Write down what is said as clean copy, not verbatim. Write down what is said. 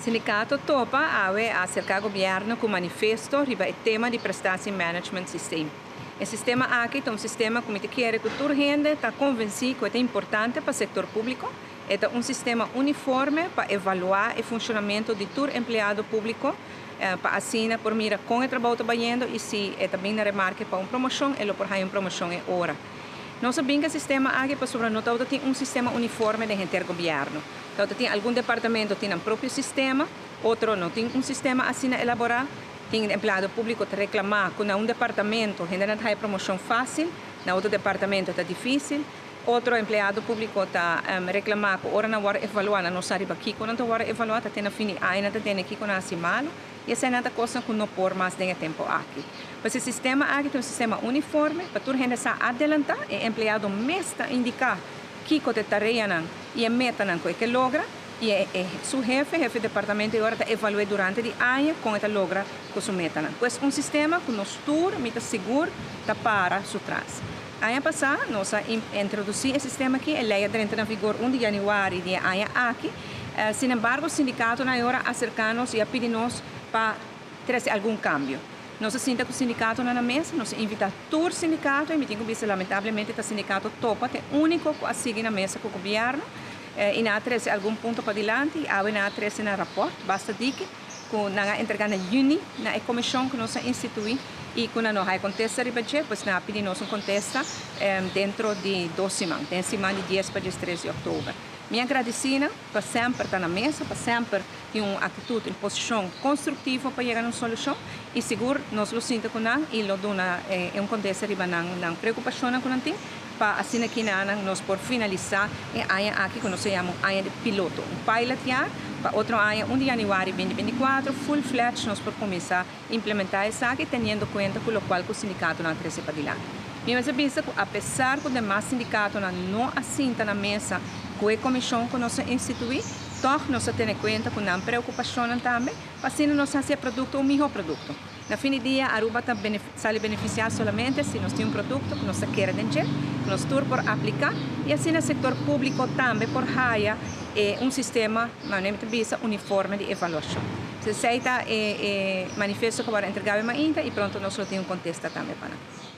Sindicato Topa awe a acerca gobierno cu manifesto riba e tema di Prestatie Management Systeem. E sistema aki ta un sistema cu mi ta kere cu tur hende ta convenci cu e ta importante pa sector publico. E ta un sistema uniforme pa evalua e funcionamento di tur empleado publico pa asina por mira con e trabou ta bayendo y si e ta bin na remarke pa un promocion e lo por haya un promocion e ora. Nos a bin cu e sistema aki pasobra no tabata tin un sistema uniforme den henter gobierno. Tabata tin algun departamento tin nan propio sistema, otro no tin un sistema asina elabora. Tin empleado publico ta reclama cu na un departamento hendenan ta haya promocion facil, na otro departamento ta dificil. Otro empleado publico ta reclama cu ora nan worde evalua nan no sa riba kico nan ta worde evalua, ta te na fin di aña nan ta tende kico nan haci malo. Y eseinan ta cosnan cu no por mas den e tempo aki. Pues e sistema aki ta un sistema uniforme pa tur hende sa adelanta, e empleado mes ta indica kico ta e tareanan y e metanan cu e ke logra y e su hefe, hefe di departamento e ora ta evalu'e durante di aña con e ta logra cu su metanan. Pues un sistema cu nos tur, mi ta sigur, ta para su tras. Aña pasa nos a introduci e sistema aki, e ley a drenta na vigor 1 di januari di e aña aki. Sinembargo sindicatonan e ora a acerca nos y a pidi nos pa trece algun cambio. Nos a sinta cu sindicatonan na mesa, nos a invita tur sindicato y mi tin cu bisa lamentablemente ta sindicato Topa ta e unico cu a sigui na mesa cu gobierno y nan a trece algun punto padilanti y awe nan a trece nan rapport basta diki cu nan a entrega na juni na e comision cu nos a institui y cu nan no haya contesta riba dje, pues nan a pidi nos un contesta dentro di dos siman, den siman di 10 pa 13 di october. Mi a gradici nan pa semper ta na mesa, pa semper tin un actitud, un posicion constructivo pa yega na un solucion y sigur nos lo sinta cu nan y lo duna un contesta riba nan nan preocupacionnan cu nan tin pa asina kinanan nos por finalisa e aña aki cu nos ta yama un aña di piloto, un pilot jaar, pa otro aña 1 di januari 2024 full fledged nos por cuminsa implementa esaki teniendo cuenta cu locual cu sindicatonan a trece padilanti. Mi mester bisa cu apesar cu demas sindicatonan no a sinta na mesa cu e comision cu nos a institui, tog nos a tene cuenta cu nan preocupacionnan tambe pa asina nos haci e producto un miho producto. Na fin di dia Aruba ta sali beneficia solamente si nos tin un producto cu nos ta kere den dje, cu nos tur por aplica y asina sector publico tambe por haya e un sistema, manera mi ta bisa, uniforme di evaluacion. Esey ta e manifesto cu a worde entrega awe mainta y pronto nos lo tin un contesta tambe pa nan.